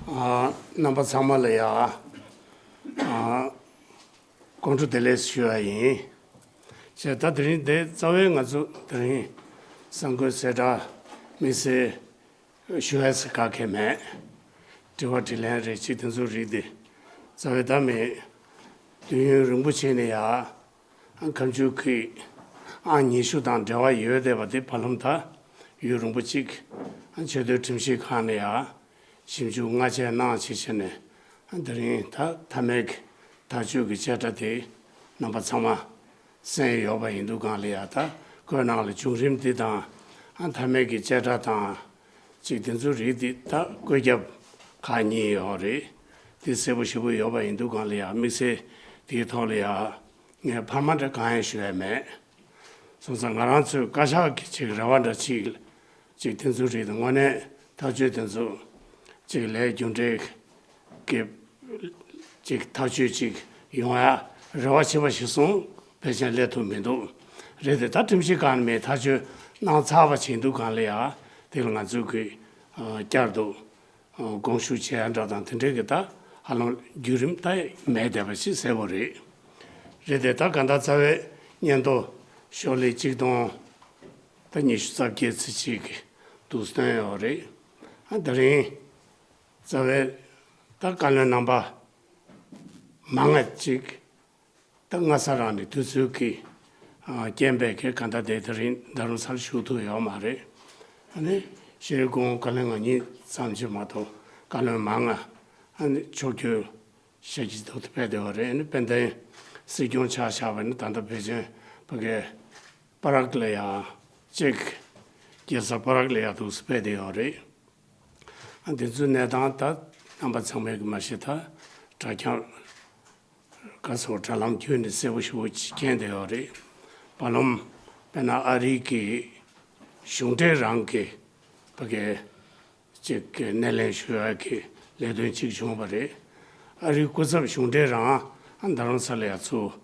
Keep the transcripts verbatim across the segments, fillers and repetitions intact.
ཨ། རྣམ་པ་ཚང་མ་ལ་ཡ། ཨ། དགོང་དྲོ་བདེ་ལེགས་ཞུ་ཡ་ཡིན། བྱས་ད་དེ་རིང་དེ་རྩ་བའི་ང་ཚོ་དེ་རིང་གསར་འགོད་གསལ་བསྒྲགས་དམིགས་བསལ་ཞུ་ཡ་ཟེར་ག་གེ་མེད། དྲི་བ་དྲིས་ལན་རེ་གཅིག་དེ་ཚོ་རིགས་དེ་རྩ་བའི་ད་མེད། དུས་ཡུན་རིང་པོ་ཕྱིན་ནས་ཡ། ཁ་མཆུ་གི་ཨང་ཉི་ཤུ་དང་འབྲེལ་བ་ཡོད་བསྡད་པ་དེ་བར་ལམ་ད་ཡུན་རིང་པོ་གཅིག་ཆེས་མཐོའི་ཁྲིམས་ཞིབ་ཁང་ནས་ཡ་ཞིབ་འཇུག་སྔ་རྗེས་གནང་བྱས་བྱས་ནས། དེ་རིང་ད་མཐའ་མའི་གི་ཐག་གཅོད་ཀྱི་བཅད་ཁྲ་དེ་རྣམ་པ་ཚང་མ་གསན་ཡོད་པ་ཡིན་འདུག་གང་ལ་ཡ། ད་ཁོའི་ནང་ལ་བྱུང་རིམ་འདི་དང་། མཐའ་མའི་གི་བཅད་ཁྲ་དང་། ཅིག་དེ་ཚོ་རིགས་འདི་ད་བཀོད་ཁྱབ་ཁག་གཉིས་ཡོད་རེད། དེ་གསལ་པོ་ཞེ་པོ་ཡོད་པ་ཡིན་འདུག་གང་ལ་ཡ། དམིགས་བསལ་དེའི་ཐོག་ལ་ཡ། ངས་འཕར་མ་འདྲ་གང་ཡང་ཞུ་ཡ་མེད། སོང་ཙང་ང་རང་ཚོའི་བཀའ་ཤག་གི་ཅིག་རེ་བ་འདྲ་ཅིག་ཅིག་དེ་ཚོ་རིགས་དང་དངོས་གནས་ཐག་གཅོད་དེ་ཚོ་ཅིག་ལས་རྒྱུ་འབྲས་ཀྱི་ཅིག་ཐག་གཅོད་ཅིག་ཡོང་ཡ་རེ་བ་ཆེ་བ་ཞིག་སོང་། ཕལ་ཆེར་སླེབས་ཐུབ་མི་འདུག་རེད་དེ། ད་ཁྲིམས་ཞིབ་ཁང་ནས་ཐག་གཅོད་གནང་ཚར་བ་བྱས་འདུག་གང་ལ་ཡ། དེ་ལ་ང་ཚོས་ཀྱི་བསྐྱར་དུ་དགོངས་ཞུ་བྱེད་ཡ་འདྲ་དང་དེ་འདྲའི་གི་ད་ཧ་ལམ་བརྒྱུད་རིམ་ད་མེད་བསྡད་པ་ཞིག་གསལ་པོ་རེད། རེད་དེ། ད་གང་ལྟར་རྩ་བའི་སྙན་ཐོ་ཤོག་ལྷེ་གཅིག་སྟོང་ད་ཉི་ཤུ་རྩ་བརྒྱད་ཙམ་ཅིག་འདུག་སྟོན་ཡོད་རེད། ཨ། དེ་རིང་རྩ་བའི་ད་བཀའ་བློན་རྣམ་པ་མང་ང་ཅིག་ད་སྔ་ས་རང་ནས་དུས་ཚོད་ཀྱི་ཨ་རྐྱེན་པས་ཀྱི་གང་ལྟར་དེ་དེ་རིང་རྡ་རམ་ས་ལ་བཞུགས་ཐུབ་ཡོད་མ་རེད། ཨ་ནི་ཤེས་རིག་སྐུ་ངོ་བཀའ་བློན་ང་གཉིས་ཙམ་ཅིག་མ་གཏོགས་བཀའ་བློན་མང་ང་ཨ་ནི་ཕྱོགས་བསྐྱོད་ཞབས་ཕྱི་ཐོག་ཏུ་ཕེབས་བསྡད་པ་རེད། ཨ་ནི་དཔལ་ལྡན་སྲིད་སྐྱོང་ཆགས་བཞག་པ་ནི་ད་ལྟ་ཕལ་ཆེར་ཕ་གའི་པ་རག་ལ་ཡ་ཅིག་རྒྱལ་ས་པ་རག་ལ་ཡ་འདུག་སེ་ཕེབས་བསྡད་ཡོད་རེད། ཨ། དེ་ཚོའི་གནས་སྟངས་ད་རྣམ་པ་ཚང་མས་ཀྱི་མ་གཞི་ད་དྲ་རྒྱ་ག་སོགས་དྲ་ལམ་བརྒྱུད་ནས་གསལ་པོ་ཞེ་པོ་ཅིག་མཁྱེན་བསྡད་ཡོད་རེད། བར་ལམ་དཔེར་ན་ཨ་རི་གི་གཞུང་འབྲེལ་རང་གི་ཕ་གའི་ཅིག་གི་སྣེ་ལེན་ཞུ་ཡག་གི་ལས་དོན་ཅིག་བྱུང་བ་རེད། ཨ་རིའི་སྐུ་ཚབ་གཞུང་འབྲེལ་རང་ཨ་རྡ་རམ་ས་ལ་ཡ་ཚུར་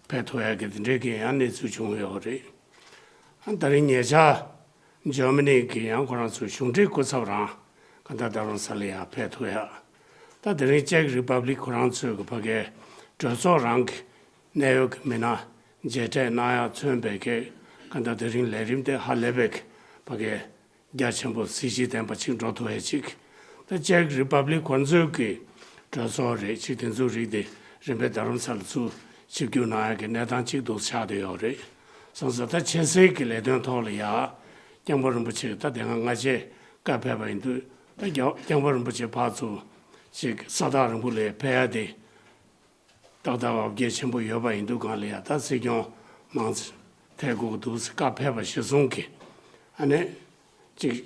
ཕེབས་ཐུབ་ཡག་གི་དེ་འདྲའི་གི་ཡང་གནས་ཚུལ་བྱུང་ཡོད་རེད། ཨ། ད་རིང་ཉེ་ཆར་འཇར་མ་ནི་གི་ཡང་ཁོ་རང་ཚོའི་གཞུང་འབྲེལ་སྐུ་ཚབ་རང་གང་ལྟར་རྡ་རམ་ས་ལ་ཡ་ཕེབས་ཐུབ་ཡག་ད་དེ་རིང་ཅེག་རི་པབ་ལིག་ཁོ་རང་ཚོའི་གི་ཕ་གའི་གྲོས་ཚོགས་རང་གི་གནད་ཡོད་ཀྱི་མི་སྣ་མཇལ་འཕྲད་གནང་ཡག་མཚོན་པའི་གི་གང་ལྟར་དེ་རིང་ལས་རིམ་དེ་ཧ་ལས་པའི་གི་ཕ་གའི་རྒྱ་ཆེན་པོ་གཟི་བརྗིད་ལྡན་པ་ཅིག་འགྲོ་ཐུབ་ཡག་ཅིག་ད་ཅེག་རི་པབ་ལིག་ཁོ་ཚོའི་གི་གྲོས་ཚོགས་རེད་ཅིག་དེ་ཚོའི་རིགས་དེ་རིམ་པས་རྡ་རམ་ས་ལ་ཚུར་ཆིབས་བསྒྱུར་གནང་ཡག་གི་གནས་སྟངས་ཅིག་འདུག་ཆགས་བསྡད་ཡོད་རེད། སོང་ཙང་ད་ཆབ་སྲིད་ཀྱི་ལས་དོན་ཐོག་ལ་ཡ་སྐྱབས་མགོན་རིན་པོ་ཆེ་ད་དེ་སྔ་སྔ་རྗེས་བཀའ་ཕེབས་པ་ཡིན་དུས་ད་རྒྱ་སྐྱབས་མགོན་རིན་པོ་ཆེ་ཕར་ཚུར་ཅིག་ས་ཐག་རིང་པོ་ལ་ཕེབས་ཡག་དེ་ཏག་ཏག་འོ་བརྒྱལ་ཆེན་པོ་ཡོད་པ་ཡིན་དུས་གང་ལ་ཡ་ད་སྲིད་སྐྱོང་མང་ཐད་དགོས་འདུག་ཟེར་བཀའ་ཕེབས་པ་གཞིར་བཟུང་གིས་ཨ་ནི་ཅིག་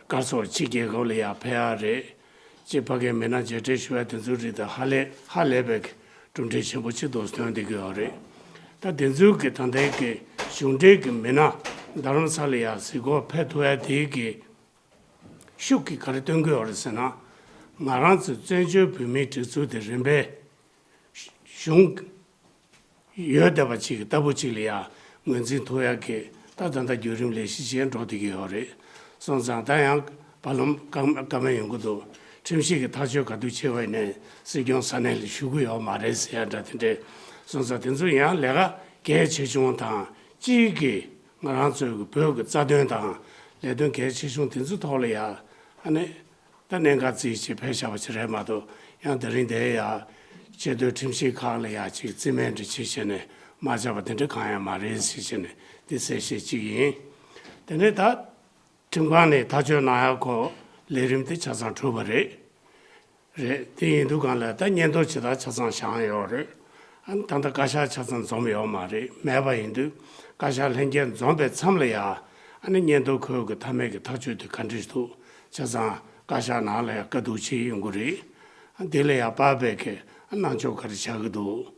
སྐར་ཚོགས་ཕྱི་རྒྱལ་ཁབ་ལ་ཡ་ཕེབས་ཡག་རེད། ཅིག་ཕ་གའི་མི་སྣ་མཇལ་འཕྲད་ཞུ་ཡག་དེ་ཚོའི་རིགས་དང་ཧ་ལས་ཧ་ལས་པའི་གྲུབ་འབྲས་ཆེན་པོ་ཅིག་འདུག་སྟོན་བསྡད་ཀྱི་ཡོད་རེད། ད་དེ་ཚོའི་གི་ད་ལྟའི་གི་གཞུང་འབྲེལ་གི་མི་སྣ་རྡ་རམ་ས་ལ་ཡ་གཟིགས་སྐོར་ཕེབས་ཐུབ་ཡག་དེའི་གི་ཤུགས་ཀྱིས་ག་རེ་སྟོན་གྱི་ཡོད་རེད་ཟེར་ན། ང་རང་ཚོའི་བཙན་བྱོལ་བོད་མིའི་སྒྲིག་འཛུགས་དེ་རིམ་པས་གཞུང་ཡོད་བསྡད་པ་ཅིག་གི་ལྟ་བུ་ཅིག་ལ་ཡ་ངོས་འཛིན་ཐུབ་ཡག་གི་ད་ད་ལྟ་བརྒྱུད་རིམ་ལས་གཞི་ཅན་འགྲོ་བསྡད་ཀྱི་ཡོད་རེད། སོང་ཙང་ད་ཡང་བར་ལམ་བཀའ་བཀའ་མོལ་ཡོང་གི་འདུག་ཁྲིམས་ཞིབ་ཀྱི་ཐག་གཅོད་ག་དུས་བྱས་པ་ཡིན་ནའི་སྲིད་སྐྱོང་ས་གནས་ལ་བཞུགས་ཀྱི་ཡོད་མ་རེད་ཟེར་ཡག་འདྲ་དེ་འདྲས། སོང་ཙང་དེ་ཚོ་ཡང་ལས་ཀ་གལ་ཆེ་ཆུང་དང་གཅིག་གི་ང་རང་ཚོའི་གི་བོད་ཀྱི་རྩ་དོན་དང་ལས་དོན་གལ་ཆེ་ཆུང་དེ་ཚོ་ཐོག་ལ་ཡ་ཨ་ནི། ད་གནད་འགག་རྩིས་ཅིག་ཕེབས་བཞག་པ་ཅིག་རེད་མ་གཏོགས་ཡང་དེ་རིང་འདིར་ཡ་ཆེས་མཐོའི་ཁྲིམས་ཞིབ་ཁང་ལ་ཡ་ཅིག་རྩིས་མེད་འདྲ་ཅིག་བྱས་ནས་མ་བཞག་པ་དེ་འདྲ་གང་ཡང་མ་རེད་ཟེར་བྱས་ནས་འདི་གསལ་བཤད་ཅིག་ཡིན། དེ་ནས་ད་ཁྲིམས་ཁང་ནས་ཐག་གཅོད་གནང་ཡག་གོ་ལས་རིམ་དེ་ཆ་ཚང་གྲུབ་པ་རེད། རེད། དེ་ཡིན་དུས་གང་ལ་ད་སྙན་ཐོ་ཇི་ལྟར་ཆ་ཚང་བཞག་ཡོད་རེད། ཨ་ནི་ད་ལྟ་བཀའ་ཤག་ཆ་ཚང་འཛོམས་ཡོད་མ་རེད། མེད་པ་ཡིན་དུས་བཀའ་ཤག་ལྷན་རྒྱས་འཛོམས་པའི་མཚམས་ལ་ཡ་ཨ་ནི་སྙན་ཐོ་ཁུལ་གྱི་མཐའ་མའི་གི་ཐག་གཅོད་དེ་ག་འདྲ་འདུག་ཆ་ཚང་བཀའ་ཤག་ནང་ལ་ཡ་བཀའ་བསྡུར་བྱེད་ཡོང་གི་རེད། ཨ་དེ་ལ་ཡ་དཔག་པའི་གི་ཨ་གནང་ཕྱོགས་ག་རེ་ཆགས་ཀྱི་འདུག་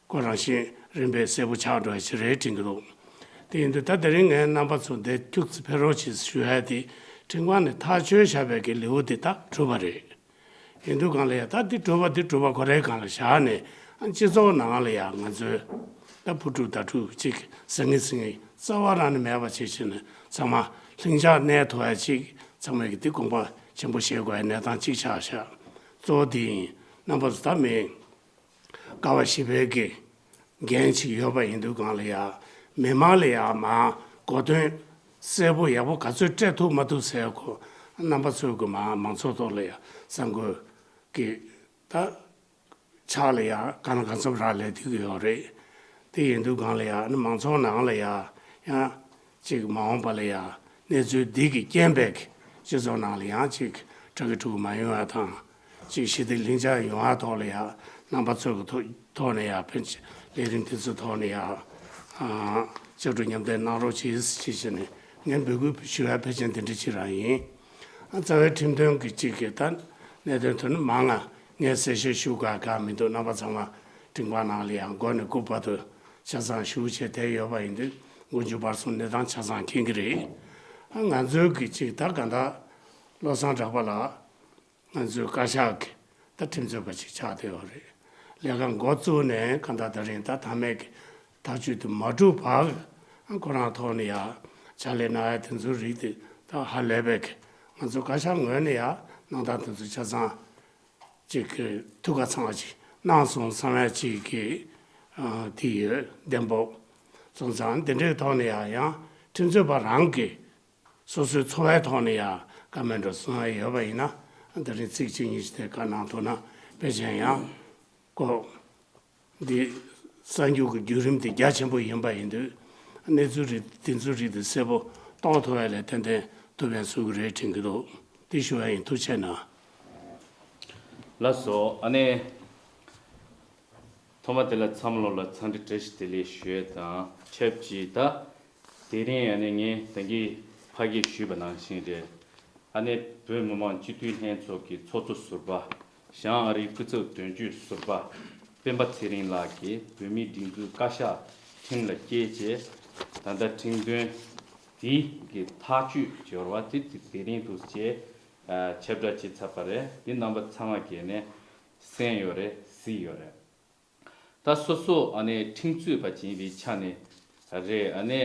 ཁོ་རང་བཞིན་རིམ་པས་གསལ་པོ་ཆགས་འགྲོ་ཡ་ཞིག་རེད་དྲན་གྱི་འདུག་དེ་ཡིན་དུས་ད་དེ་རིང་ངས་རྣམ་པ་ཚོ་འདིར་ཁྱུག་ཙམ་ཕེབས་རོགས་བྱེད་ཞུ་ཡ་དེ་ཁྲིམས་ཁང་ནས་ཐག་གཅོད་བཞག་པའི་གི་ལེའུ་དེ་ད་གྲུབ་པ་རེད། ཡིན་དུས་གང་ལ་ཡ་ད་འདི་གྲུབ་པ་འདི་གྲུབ་པ་ཁོ་རའི་སྒང་ལ་བཞག་ནས་ཨ་སྤྱི་ཚོགས་ནང་ལ་ཡ་ང་ཚོའི་ད་ཕུ་དཀྲུག་ད་དཀྲུག་ཅིག་ཟེར་ངེས་ཟེར་ངེས་རྩ་བ་རང་ནས་མེད་པ་བྱེད་བྱས་ནས་ཚང་མ་ལྷིང་འཇགས་གནས་ཐུབ་ཡ་ཅིག་ཚང་མས་གི་འདི་དགོངས་པ་ ཆེན་པོ་བྱེད་དགོས་པའི་གནས་སྟངས་གཅིག་ཆགས་ཤག། གཙོ་བོ་དེ་ཡིན། རྣམ་པ་ཚོ་ད་མི་ཀ་བ་བཞི་པའི་གི་འགན་ཅིག་ཡོད་པ་ཡིན་དུས་སྒང་ལ་ཡ། མི་མང་ལ་ཡ་མ་གོ་དོན་གསལ་པོ་ཡག་པོ་ག་ཚོད་སྤྲད་ཐུབ་མ་ཐུབ་ཟེར་གོ། རྣམ་པ་ཚོའི་གི་མ་མང་ཚོགས་ཐོག་ལ་ཡ་གསར་འགོད་གི་ད་ཕྱག་ལ་ཡ་གང་ལ་གང་འཚམ་རག་ལས་ཐུབ་ཀྱི་ཡོད་རེད། དེ་ཡིན་དུས་སྒང་ལ་ཡ་ནི་མང་ཚོགས་ནང་ལ་ཡ་ཡང་ཅིག་མ་འོངས་པ་ལ་ཡ་གནས་ཚུལ་འདི་གི་རྐྱེན་པས་སྤྱི་ཚོགས་ནང་ལ་ཡང་ཅིག་དྲག་གི་དྲུག་མ་ཡོང་བ་དང་། ཅིག་ཞི་བདེ་ལྷིང་འཇགས་ཡོང་བ་ཐོག་ལ་ཡ་རྣམ་པ་ཚོ་གི་ཐོག་ཐོག་ནས་ཡ་ཕན་ཆེ་ལས་རིམ་དེ་ཚོའི་ཐོག་ནས་ཡ་ཨ་ཕྱར་གྲུ་མཉམ་འདེགས་གནང་རོགས་གྱིས་ཞེས་བྱས་ནས་ངས་འབོད་སྐུལ་ཞུ་བའི་ཕལ་ཆེར་འདི་འདྲ་ཅིག་རང་ཡིན། ཨ་རྩ་བའི་ཁྲིམས་དོན་གྱི་ཅིག་གི་ད་གནད་དོན་དུ་ནི་མང་ང་ངས་གསལ་བཤད་ཞུ་དགོས་གང་མི་འདུག། རྣམ་པ་ཚང་མ་འབྲིང་པ་ནང་ལ་ཡང་མགོ་ནས་རྐུབ་བར་དུ་ཆ་ཚང་ཞུ་བྱས་བསྡད་ཡོད་པ་ཡིན་དུས་མགོ་མཇུག་བར་གསུམ་གནས་སྟངས་ཆ་ཚང་མཁྱེན་གྱི་རེད། ཨ་ང་ཚོའི་གི་ཅིག་ད་ག་ད་བློ་བཟང་གྲགས་པ་ལགས། ང་ཚོའི་བཀའ་ཤག་གི་ད་ཁྲིམས་རྩོད་པ་ཅིག་ཆགས་བསྡད་ཡོད་རེད། ལས་ཀ་འགོ་བཙུགས་ནས་གང་ལྟར་ད་རིང་ད་མཐའ་མའི་གི་ཐག་གཅོད་དེ་མ་གྲུབ་བར་ཨ་ཁོ་རང་ཐོག་ནས་ཡ་ཕྱག་ལས་གནང་ཡ་དེ་ཚོའི་རིགས་དེ་ད་ཧ་ལས་པའི་གི་ང་ཚོ་བཀའ་ཤག་ངོས་ནས་ཡ་གནང་སྟངས་དེ་ཚོ་ཆ་ཚང་ཅིག་གི་ཐུགས་ཁ་ཚང་བ་ཅིག་གནང་སོང་བསམ་ཡ་ཅིག་གི་ཨ་དེ་ཡོད་བདེན་པོ། སོང་ཙང་དེ་འདྲའི་ཐོག་ནས་ཡ་ཡང་ཁྲིམས་རྩོད་པ་རང་གི་སོ་སོའི་འཚོ་བའི་ཐོག་ནས་ཡང་བཀའ་མོལ་འདྲ་གསུང་ཡ་ཡོད་པ་ཡིན་ན། དེ་རིང་ཚིག་གཅིག་གཉིས་ཤིག་དེ་བཀའ་གནང་ཐུབ་ན་དཔེ་ཅན་ཡང་ཀོ། འདི་གསར་འགྱུར་གྱི་བརྒྱུད་རིམ་དེ་རྒྱ་ཆེན་པོ་ཡིན་པ་ཡིན་དུས། གནས་ཚུལ་རིགས་དེ་ཚོའི་རིགས་དེ་གསལ་པོ་གཏོང་ཐུབ་ཡ་ལ་ཏན་ཏན་ཐུགས་ཕན་གསོས་ཀྱི་རེད་དྲན་གྱི་འདུག། འདི་ཞུ་བ་ཡིན། ཐུགས་རྗེ་གནང་། ལགས་སོ། ཨ་ནི། ཐོག་མ་དེ་ལ་ཚང་མ་ལོ་ལ་འཚམས་འདྲི་བཀྲ་ཤིས་བདེ་ལེགས་ཞུ་ཡས་དང་ཆབས་ཅིག་ད། དེ་རིང་ཨ་ནི་ངས་ད་གིན་ཕ་གིར་ཞུས་པ་ནང་བཞིན་རེད། ཨ་ནི་བོད་མི་མང་སྤྱི་འཐུས་ལྷན་ཚོགས་ཀྱི་ཚོགས་གཙོ་ཟུར་པ། བྱང་ཨ་རིའི་སྐུ་ཚབ་དོན་གཅོད་ཟུར་པ། སྤེན་པ་ཚེ་རིང་ལགས་ཀྱིས་བོད་མིའི་སྒྲིག་འཛུགས་བཀའ་ཤག་ཁྲིམས་ལ་བཀལ་བྱས། ད་ལྟ་ཁྲིམས་དོན་དེ་གི་ཐག་གཅོད་བྱས་པ་དེ་དེ་རིང་དུ་བྱས། ཁྱབ་བསྒྲགས་བྱས་ཚར་བ་རེད། འདི་རྣམ་པ་ཚང་མ་གིས་ནས་གསན་ཡོད་རེད། གཟིགས་ཡོད་རེད། ད་སོ་སོ་ཨ་ནི་ཁྲིམས་རྩོད་པ་ཅིག་ཡིན་པའི་ཆ་ནས་རེད། ཨ་ནི་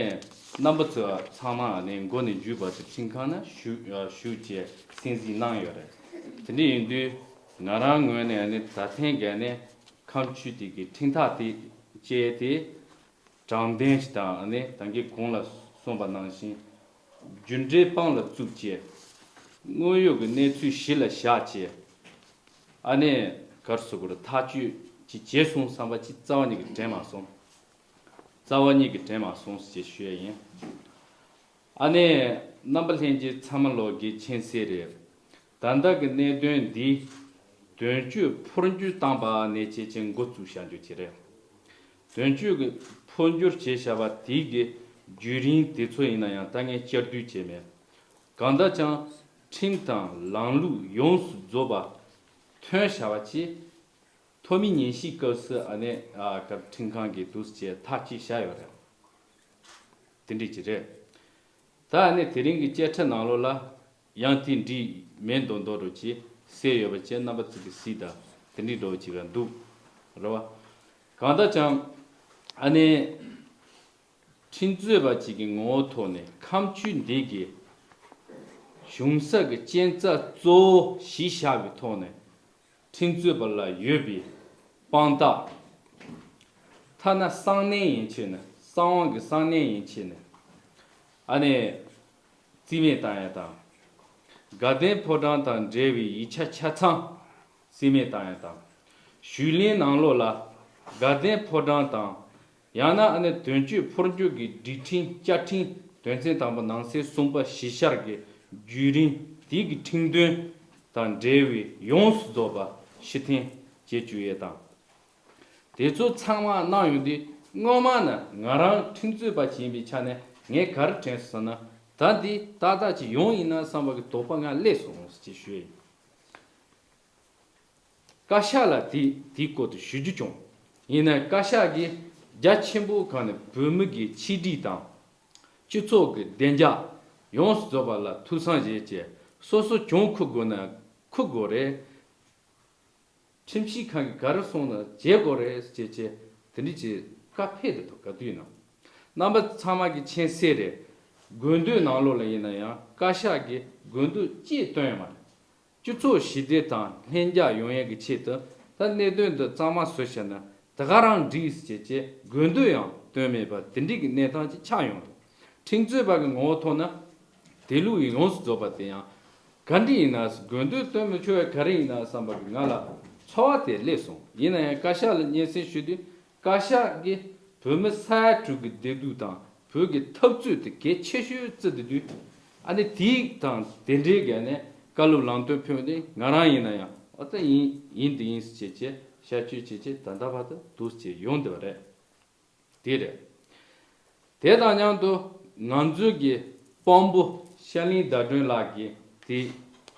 རྣམ་པ་ཚོ་ཚང་མ་ཨ་ནི་མགོ་ནས་མཇུག་བར་དུ་ཁྲིམས་ཁང་ན་བཞུགས་བཞུགས་བྱས་གསན་གཟིགས་གནང་ཡོད་རེད། དེ་འདྲ་ཡིན་དུས་ང་རང་ངོས་ནས་ཨ་ནི་ད་ཐེངས་ཀྱི་ཨ་ནི་ཁ་མཆུ་དེ་གི་ཁྲིམས་ཐག་དེ་བཅད་དེ། དྲང་བདེན་ཞིག་དང་ཨ་ནི་ད་གིན་གོང་ལ་གསུངས་པ་ནང་བཞིན། རྒྱུ་འབྲས་དཔང་ལ་བཙུགས་བྱས། དངོས་ཡོད་ཀྱི་གནས་ཚུལ་གཞི་ལ་བཞག་བྱས། ཨ་ནི་ག་རེ་ཟེར་དགོས་རེད། ཐག་གཅོད་ཅིག་བྱས་སོང་བསམ་པ་ཅིག་རྩ་བ་ཉིད་ཀྱིས་དྲན་མ་སོང་། རྩ་བ་ཉིད་ཀྱིས་དྲན་མ་སོང་ཞེས་ཞུ་ཡ་ཡིན། ཨ་ནི་རྣམ་པ་ལྷན་རྒྱས་ཚང་མ་ལོ་དགེ་མཁྱེན་གསལ་རེད། ད་ལྟ་གི་གནད་དོན་འདི་དོན་གཅོད་འཕོ་འགྱུར་བཏང་པ་ནས་བྱས་ཅིག་འགོ་བཙུགས་བཞག་རྒྱུ་ཅིག་རེད། དོན་གཅོད་ཀྱི་འཕོ་འགྱུར་བྱས་བཞག་པ་དེ་གི་བརྒྱུད་རིམ་དེ་ཚོ་ཡིན་ན་ཡང་ད་ངས་བསྐྱར་ཟློས་བྱས་མེད། གང་ལྟར་ཀྱང་ཁྲིམས་དང་ལམ་ལུགས་ཡོངས་སུ་རྫོགས་པ་ཐོན་བཞག་པ་ཅིག་ཐོག་མའི་ཉན་ཞིབ་སྐབས་སུ་ཨ་ནི་ཨ་སྐབས་ཁྲིམས་ཁང་གིས་འདུག་སེ་བྱས་ཐག་གཅོད་བཞག་ཡོད་རེད། དེ་འདྲ་ཅིག་རེད། ད་ཨ་ནི་དེ་རིང་གི་བཅད་ཁྲ་ནང་ལོགས་ལ་ཡང་དེ་འདྲ་མེད་མདོག་མདོག་འདྲ་ཅིག་གསལ་ཡོད་པ་བྱས། རྣམ་པ་ཚོ་གིས་གཟིགས་དང་། དེ་འདྲ་འདྲ་ཅིག་ར་འདུག་རེད་བ། གང་ལྟར་ཀྱང་ཨ་ནི་ཁྲིམས་རྩོད་པ་ཅིག་གི་ངོ་བོ་ཐོག་ནས་ཁ་མཆུ་འདི་གི་གཞུང་ས་གི་རྐྱེན་རྩ་གཙོ་བོ་གཞི་བཞག་པའི་ཐོག་ནས། ཁྲིམས་རྩོད་པ་ལ་ཡོད་པའི་དཔང་རྟགས། ཐ་ན་གསང་གནས་ཡན་ཆད་ནས། གསང་བ་གི་གསང་གནས་ཡན་ཆད་ནས་ཨ་ནི་རྩིས་མེད་བཏང་ཡ་དང་། དགའ་ལྡན་ཕོ་བྲང་དང་འབྲེལ་བའི་ཡིག་ཆ་ཆ་ཚང་རྩིས་མེད་བཏང་ཡ་དང་། ཞུས་ལན་ནང་ལོགས་ལ་དགའ་ལྡན་ཕོ་བྲང་དང་། ཡང་ན་ཨ་ནི་དོན་གཅོད་འཕོ་འགྱུར་གྱི་སྒྲིག་ཁྲིམས་བཅའ་ཁྲིམས་དོན་ཚན་དང་པོ་ནང་གསེས་གསུམ་པ་གཞི་བཞག་གི་བརྒྱུད་རིམ་དེ་གི་ཁྲིམས་དོན་དང་འབྲེལ་བའི་ཡོངས་སུ་རྫོགས་པ་ཕྱིར་འཐེན་བྱེད་བཅུག་ཡས་དང་། དེ་ཚོ་ཚང་མ་གནང་ཡོང་དུས་སྔོན་མ་ནས་ང་རང་ཁྲིམས་རྩོད་པ་ཅིག་ཡིན་པའི་ཆ་ནས་ངས་ག་རེ་དྲན་སོང་ཟེར་ན། ད་འདི་ཏག་ཏག་ཅིག་ཡོང་ཡིན་ན་བསམ་པ་གི་དོགས་པ་ང་སླེབས་སོང་ཞེས་ཞུ་ཡིན། བཀའ་ཤག་ལ་དེ་དེའི་སྐོར་དུ་ཞུ་རྒྱུ་བྱུང་། ཡིན་ནའི་བཀའ་ཤག་གིས་རྒྱ་ཆེན་པོའི་སྒང་ནས་བོད་མི་གི་ཆིག་སྒྲིལ་དང་། སྤྱི་ཚོགས་ཀྱི་བདེ་འཇགས་ཡོངས་སུ་རྫོགས་པ་ལ་ཐུགས་བསམ་བཞེས་བྱས། སོ་སོ་གྱོང་ཁུར་དགོས་ན་ཁུར་དགོས་རེད། ཁྲིམས་ཞིབ་ཁང་གིས་ག་རེ་གསུངས་ན་བྱེད་དགོས་རེད་ཅེས་བྱས། དེ་འདྲ་ཅིག་བཀའ་ཕེབས་འདུག་ག་དུས་ནང་། རྣམ་པ་ཚང་མ་གིས་མཁྱེན་གསལ་རེད། དགོས་འདུན་ནང་ལོགས་ལ་ཡིན་ན་ཡང་བཀའ་ཤག་གིས་དགོས་འདུན་ཅིག་བཏོན་ཡོད་མ་རེད། སྤྱི་ཚོགས་ཞི་བདེ་དང་ལྷིང་འཇགས་ཡོང་ཡས་ཀྱི་ཆེད་དུ་ད་གནད་དོན་འདི་གཙང་མ་བཟོས་བཞག་ན་ད་ག་རང་འགྲིག་ཟེར་བྱས་དགོས་འདོད་ཡང་བཏོན་མེད་པ་དེ་འདྲའི་གི་གནས་སྟངས་ཅིག་ཆགས་ཡོང་འདུག་ཁྲིམས་རྩོད་པ་གི་ངོ་བོ་ཐོག་ན་དེ་ལུགས་ཡོངས་སུ་རྫོགས་པ་དེ་ཡང་ག་འདྲ་ཡིན་ན་དགོས་འདོད་བཏོན་མི་ཆོག་པའི་ག་རེ་ཡིན་ན་བསམ་པ་གི་ང་ལ་ཚོར་བ་དེ་སླེབས་སོང་། ཡིན་ན་ཡང་བཀའ་ཤག་ལ་སྙན་སེང་ཞུས་དུས། བཀའ་ཤག་གིས་བོད་མི་ས་ཡ་དྲུག་གི་བདེ་སྡུག་དང་བོད་ཀྱི་འཐབ་རྩོད་དེ་གལ་ཆེ་ཤོས་བརྩི་བསྡད་དུས། ཨ་ནི་དེའི་དང་དེ་འབྲེལ་གྱི་ནས་བཀའ་སློབ་ལམ་སྟོན་ཕེབས་ཏེ་ང་རང་ཡིན་ན་ཡང་ཨོ་ད་ཡིན་ཡིན་འདི་ཡིན་ཟེར་བྱས་བྱས་ཤར་བསྐྱོད་བྱས་བྱས་ད་ལྟ་བར་དུ་འདུག་ཟེར་ཡོང་བསྡད་པ་རེད། དེ་རེད། དེ་དང་མཉམ་དུ་ང་ཚོའི་གི་དཔོན་པོ་ཤར་གླིང་ཟླ་སྒྲོན་ལགས་ཀྱིས་དེ་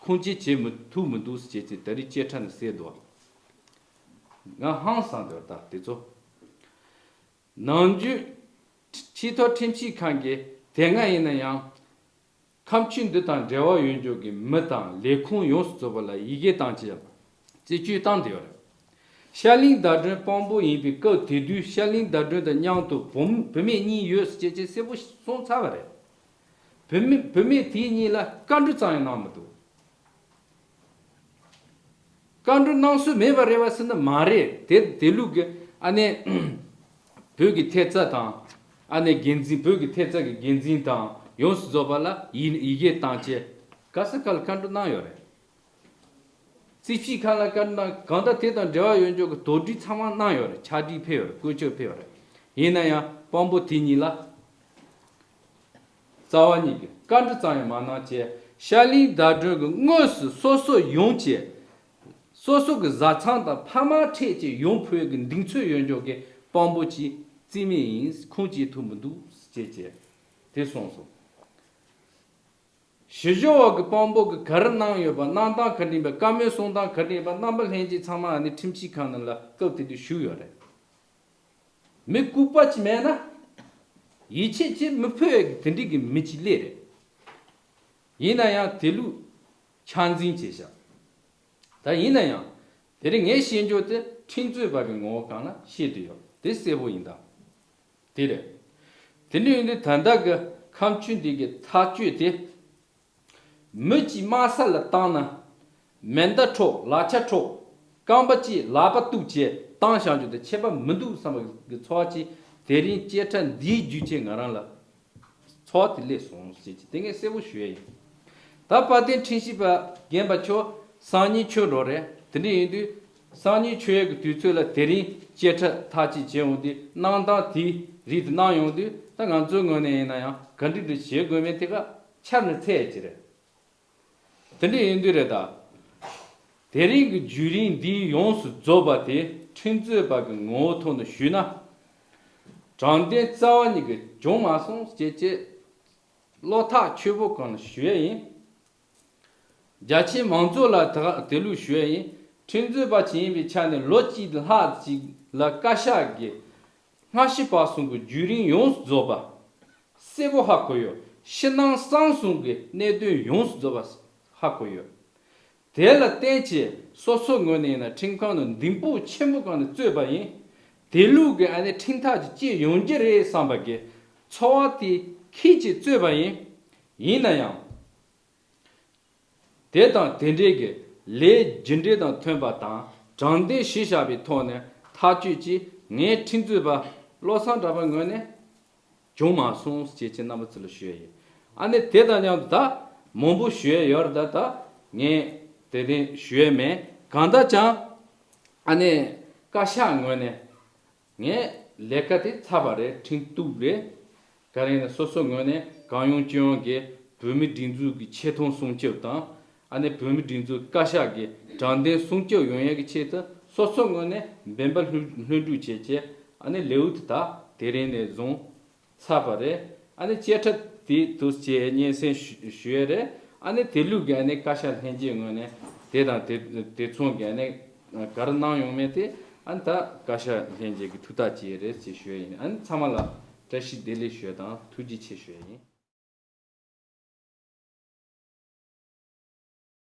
ཁུངས་སྐྱེལ་བྱེད་མི་ཐུབ་མི་འདུག་ཟེར་བྱས་བྱས་ད་རེས་བཅད་ཁྲ་ནས་གསལ་འདུག་ང་ཧང་སངས་འདུག་ད་དེ་ཚོ། ནམ་རྒྱུན་ཆེས་མཐོ་ཁྲིམས་ཞིབ་ཁང་གིས་དེ་སྔ་ཡིན་ན་ཡང་ཁ་མཆུ་འདི་དང་འབྲེལ་བ་ཡོད་འཇོག་གི་མི་དང་ལས་ཁུངས་ཡོངས་སུ་རྫོགས་པ་ལ་ཡི་གེ་བཏང་ཆེད་རྩིས་སྤྲོད་བཏང་དེ་ཡོད་རེད། ཤར་གླིང་ཟླ་སྒྲོན་དཔོན་པོ་ཡིན་པའི་སྐབས་དེ་དུས་ཤར་གླིང་ཟླ་སྒྲོན་དང་མཉམ་དུ་བུ་བུད་མེད་གཉིས་ཡོད་ཟེར་བྱས་བྱས་གསལ་པོ་གསུངས་ཚར་བ་རེད། བུད་མེད་བུད་མེད་དེ་གཉིས་ལ་བཀའ་འདྲི་ཙམ་ཡང་གནང་མི་འདུག་བཀའ་འདྲི་གནང་སྲོལ་མེད་པ་རེད་བ་ཟེར་ན་མ་རེད། དེ་དེ་ལུགས་ཀྱི་ཨ་ནེ་བོད་ཀྱི་ཐེབས་རྩ་དང་ཨ་ནེ་འགན་འཛིན་བོད་ཀྱི་ཐེབས་རྩ་གི་འགན་འཛིན་དང་ཡོངས་སུ་རྫོགས་པ་ལ་ཡི་ཡི་གེ་བཏང་བྱས་ག་ས་ག་ལ་བཀའ་འདྲི་གནང་ཡོད་རེད། རྩིས་ཞིབ་ཁང་ལ་བཀའ་འདྲི་གནང་གང་ལྟར་དེ་དང་འབྲེལ་བ་ཡོད་འཇོག་གི་དོགས་འདྲི་ཚང་མ་གནང་ཡོད་རེད། ཕྱག་བྲིས་ཕེབས་ཡོད་རེད། བཀོད་ཁྱབ་ཕེབས་ཡོད་རེད། ཡིན་ན་ཡང་དཔོན་པོ་དེ་གཉིས་ལ། རྩ་བ་ཉིད་ཀྱི་བཀའ་འདྲི་ཙམ་ཡང་མ་གནང་བྱས་ཤར་གླིང་ཟླ་སྒྲོན་གྱི་དངོས་སུ་སོ་སོ་ཡོང་བྱས། སོ་སོ་གི་བཟའ་ཚང་དང་ཕ་མ་འཕྲད་ཅིག་ཡོང་ཕོད་ཀྱི་གདེང་ཚོད་ཡོད་འཇོག་གི་དཔོན་པོ་ཅིག་རྩིས་མེད་ཡིན་ཁུངས་སྐྱེལ་ཐུབ་མི་འདུག་ཅེས་བྱས་དེ་གསུངས་སོང་། ཞི་ལྕོག་བ་གི་དཔོན་པོ་གི་ག་རེ་གནང་ཡོད་པ་གནང་སྟངས་ག་འདྲ་ཡིན་པ་བཀའ་མོལ་གསུང་སྟངས་ག་འདྲ་ཡིན་པ་རྣམ་པ་ལྷན་རྒྱས་ཚང་མ་ནི་ཁྲིམས་ཞིབ་ཁང་ནང་ལ་སྐབས་དེ་དུས་ཞུགས་ཡོད་རེད། མི་ལྐུགས་པ་ཅིག་མེད་ན། ཡིད་ཆེས་བྱེད་མི་ཕོད་ཡ་གི་དེ་འདྲའི་གི་མི་ཅིག་སླེབས་རེད། ཡིན་ན་ཡང་དེ་ལུགས་ཆ་འཛིན་བྱས་ཤག་ད་ཡིན་ན་ཡང་། དེ་རིང་ངས་བཤད་འཇོག་དེ་ཁྲིམས་རྩོད་པ་གི་ངོ་བོ་སྒང་ལ་བཤད་དུ་ཡོད་དེ་གསལ་པོ་ཡིན་ད། དེ་རེད། དེ་འདྲ་ཡིན་དུས་ད་ལྟ་གི་ཁ་མཆུ་འདི་གི་ཐག་གཅོད་དེ། མི་གཅིག་དམའ་ས་ལ་བཏང་ན། མེ་མདའ་འཕྲོག་ལག་ཆ་འཕྲོག་རྐང་པ་གཅིག་ལག་པ་གཏུབ་བྱས་བཏང་བཞག་རྒྱུ་དེ་ཁྱད་པར་མི་འདུག་བསམ་པ་གི་ཚོར་བ་ཅིག་དེ་རིང་བཅད་ཁྲ་འདིའི་བརྒྱུད་བྱས་ང་རང་ལ་ཚོར་བ་དེ་སླེབས་སོང་ཞེས་ཀྱི་དེ་ངས་གསལ་པོ་ཞུ་ཡ་ཡིན། ད་དཔལ་ལྡན་ཁྲིམས་ཞིབ་པ་རྒན་པ་ཁྱོད་སང་ཉིན་ཆོས་འགྲོ་རེད། དེ་འདྲ་ཡིན་དུས་སང་ཉིན་ཆོས་ཡ་གི་དུས་ཚོད་ལ་དེ་རིང་བཅད་ཁྲ་ཐག་གཅོད་བྱས་འོང་དུས་གནང་སྟངས་དེ་རིགས་དེ་གནང་ཡོང་དུས་ད་ང་ཚོའི་ངོས་ནས་ཡིན་ན་ཡང་ག་འདྲ་འདྲ་བྱེད་དགོས་མིན་དེ་ག་ཆར་ནས་ཚད་ཀྱི་རེད། དེ་འདྲ་ཡིན་དུས་རེད་ད། དེ་རིང་གི་བརྒྱུད་རིམ་འདི་ཡོངས་སུ་རྫོགས་པ་དེ་ཁྲིམས་རྩོད་པ་གི་ངོ་བོ་ཐོག་ནས་ཞུས་ན། དྲང་བདེན་རྩ་བ་ཉིད་ཀྱི་བྱུང་མ་སོང་ཅེས་ཅེས་བློ་ཐག་ཆོད་པོ་གང་ཞུ་ཡ་ཡིན། རྒྱ་ཆེའི་མང་ཚོགས་ལ་ད་དེ་ལུགས་ཞུ་ཡ་ཡིན། ཁྲིམས་རྩོད་པ་ཅིག་ཡིན་པའི་ཆ་ནས་ལོ་གཅིག་ལྷག་ཅིག་ལ་བཀའ་ཤག་གིས་སྔ་ཕྱི་བར་གསུམ་གྱི་བརྒྱུད་རིམ་ཡོངས་སུ་རྫོགས་པ་གསལ་པོ་ཧ་གོ་ཡོད། ཕྱི་ནང་གསང་གསུམ་གྱི་གནད་དོན་ཡོངས་སུ་རྫོགས་པ་ཧ་གོ་ཡོད། དེ་ལ་བརྟེན་བྱས་སོ་སོའི་ངོས་ནས་ཡིན་ན་ཁྲིམས་ཁང་ནང་འདེམས་སྤོ་ཆེན་པོ་གང་ནས་རྩོད་པ་ཡིན། དེ་ལུགས་ཀྱི་ཨ་ནི་ཁྲིམས་ཐག་ཅིག་བཅད་ཡོང་རྒྱུ་རེད་བསམ་པ་གི་ཚོར་བ་དེ་ཁྱེད་ཀྱིས་རྩོད་པ་ཡིན། ཡིན་ན་ཡང་། དེ་དང་དེ་འབྲེལ་གྱི་ལས་རྒྱུ་འབྲས་དང་མཐུན་པ་དང་དྲང་བདེན་གཞི་བཞག་པའི་ཐོག་ནས་ཐག་གཅོད་ཀྱིས་ངའི་ཁྲིམས་རྩོད་པ་བློ་བཟང་གྲགས་པའི་ངོས་ནས་བྱུང་མ་སོང་ཞེས་ཀྱི་རྣམ་པ་ཚོ་ལ་ཞུ་ཡ་ཡིན། ཨ་ནི་དེ་དང་མཉམ་དུ་ད་མང་པོ་ཞུ་ཡ་ཡོད་རེད་ད། ད་ངས་དེ་རིང་ཞུ་ཡ་མེད། གང་ལྟར་ཀྱང་ཨ་ནི་བཀའ་ཤག་ངོས་ནས། ངས་ལས་ཀ་དེ་ཚར་བ་རེད། ཁྲིམས་གཏུགས་རེད། ག་རེ་ཡིན་ན་སོ་སོ་ངོས་ནས་གང་ཡོང་ཅི་ཡོང་གི་བོད་མིའི་སྒྲིག་འཛུགས་ཀྱི་ཆེ་མཐོང་སྲུང་སྐྱོབ་དང་། ཨ་ནི་བོད་མིའི་སྒྲིག་འཛུགས་བཀའ་ཤག་གི་དྲང་བདེན་སྲུང་སྐྱོབ་ཡོང་ཡས་ཀྱི་ཆེད་དུ་སོ་སོ་ངོས་ནས་འབད་འབད་ལྷོད་ལྷོད་འགྲུག་བྱས་བྱས་ཨ་ནི་ལེའུ་དེ་དག་དེ་རིང་ནས་བཟུང་ཚར་བ་རེད། ཨ་ནི་བཅད་ཁྲ་དེ་དུས་བཅད་སྙན་སེང་ཞུ་ཞུ་ཡས་རེད། ཨ་ནི་དེ་ལུགས་ཀྱི་ཨ་ནི་བཀའ་ཤག་ལྷན་རྒྱས་ངོས་ནས་དེ་དང་དེ་དེ་མཚུངས་ཀྱི་ཨ་ནི་ག་རེ་གནང་ཡོང་མེད་དེ་ཨ་ནི་ད་བཀའ་ཤག་ལྷན་རྒྱས་ཀྱི་ཐུགས་ཐག་བཅད་ཡས་རེད་ཅེས་ཞུ་ཡས་ཡིན། ཨ་ནི་ཚང་མ་ལ་བཀྲ་ཤིས་བདེ་ལེགས་ཞུ་ཡས་དང་ཐུགས་རྗེ་ཆེ་ཞུ་ཡས་ཡིན།